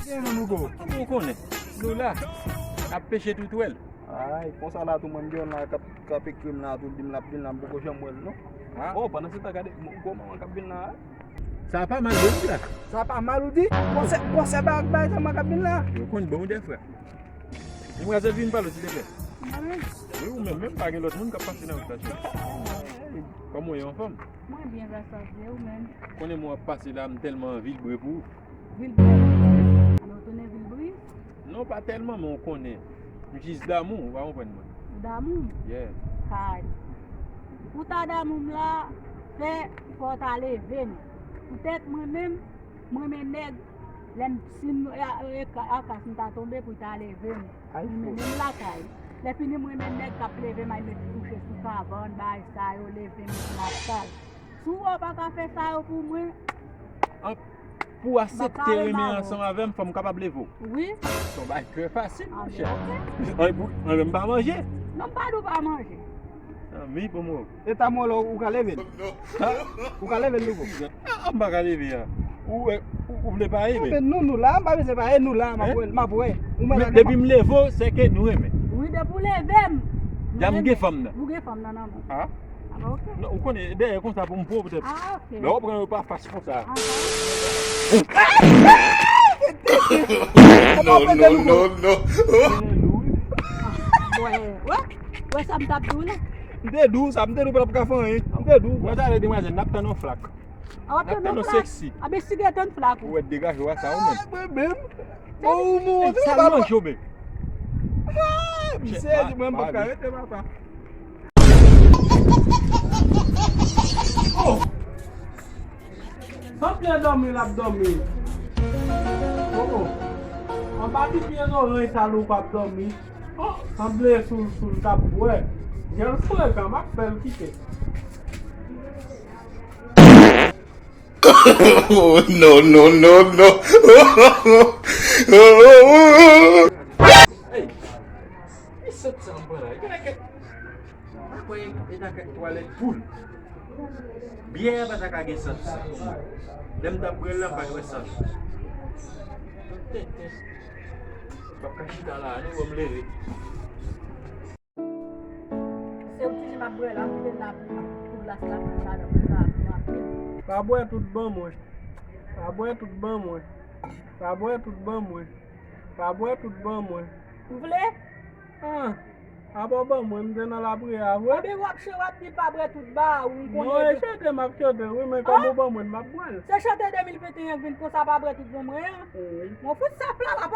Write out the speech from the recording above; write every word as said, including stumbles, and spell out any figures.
Kòman ou konnen? Nou la, n ap peche toutwèl. Ay, konsa la tou, mwen m gen yon la k ap, k ap ekri m la tou, l di m l ap vin la, m poko janm wè l non. Oh, pandan se tan, gade, m, gwo manman k ap vin la. Sa pa mal, vre, ou la? Sa pa mal, ou di? Konsè, konsè ba ak bay sa, manman k ap vin la. Yo konn bon ou de frè. Demwazèl, vin pale, silteplè. Wi, ou menm, menm pa gen lòt moun k ap pase nan wout la, cheri. Kòman w ye, anfòm? Mwen byen, gras a Dye, ou menm? Konnen mwen ap pase la, m tèlman anvi l bre pou ou. Vilbrè. Alò, w tounen vilbri? Non, pa tèlman, men w konnen. M jis damou, ou pa konprann mwen. Ou damou m? Yeah. Kay. Ou ta damou m la, fè fò w ta leve m. Poutèt mwen menm, m renmen nèg, lè m, si m, e, e, e, akas m ta tonbe pou l ta leve m. Ay, m mennen l lakay. Lè fini, m renmen nèg k ap leve m, al met kouche sou kabann, bay sa yo, leve m lakay. Si w wè w pa ka fè sa yo pou mwen, an, pou w aksepte renmen ansanm avè m, fò m kapab leve w. Wi. Se yon bagay trè fasil, monchè. An, pou, an, m pa manje. Non, m pa di w pa manje. Zanmi pou mwen. E ta mwen la, ou ka leve l? Ha? Ou ka leve l nouvo? An, m pa ka leve a. Ou, ou, ou vle pare, men. Men nou, nou la, m pa bezwen pare, nou la, m ap wè, m ap wè. Ou mwen la, depi m leve w, se ke nou renmen. Wi, depi w leve m. Deja m gen fanm nan. Ou gen fanm nan nan men. Ha? Ah, ok. Non, ou konnen, dèyè konsa pou m pran poutèt. Ah, ok. Lè w pran yo pa fas konsa. Ah, non, non, non, non. Wè, wè, wè sa m t ap di w la. M te di w sa, m te di w pa t ap ka fè anyen. M te di w. Mwen talè, demwazèl, n ap tann yon flak. N ap tann yon flak. Seksi. A ben, si gen tann flak ou. Ou wè degaje w a sa ou menm. Ah, mwen menm. Bon, ou monte. Sa l manje ou menm. Ah, misye di mwen m p ap ka rete, papa. Oh! Sanble dòmi l ap dòmi. Oh, oh. Anba ti pye zoranj sa loup ap dòmi. Oh, sanble sou, sou l t ap bwè. Jan l frekan, m ap fè l kite. Oh, non, non, non, non. Hey, ki sant sa m pran la? Gen nan kèk, mwen kwè e nan kèk twalèt poul. Byè a pa ta ka gen sant sa. Lè m t ap bwè l la, m pa t wè sant. Tenten. M p ap ka chita la, non, ban m leve. Se yon ti jan m ap bwè la, m kite l la pou, pou glas la, pou sa, pou sa, pou rapid. Pa bwè tout ban mwen. Pa bwè tout ban mwen. Pa bwè tout ban mwen. Pa bwè tout ban mwen. Ou vle? Ah, apa w ban mwen, m te nan lapriyè a vre. Anben w ap chante, w ap di pa bwè tout ba ou, m konnen. Non, e chante m ap chante, wi, men kòm ou ban mwen, m ap bwè l. Se chante de mil venteyen k vin konsa, pa bwè tout ban mwen an. Wi. Mwen fout sa pla la.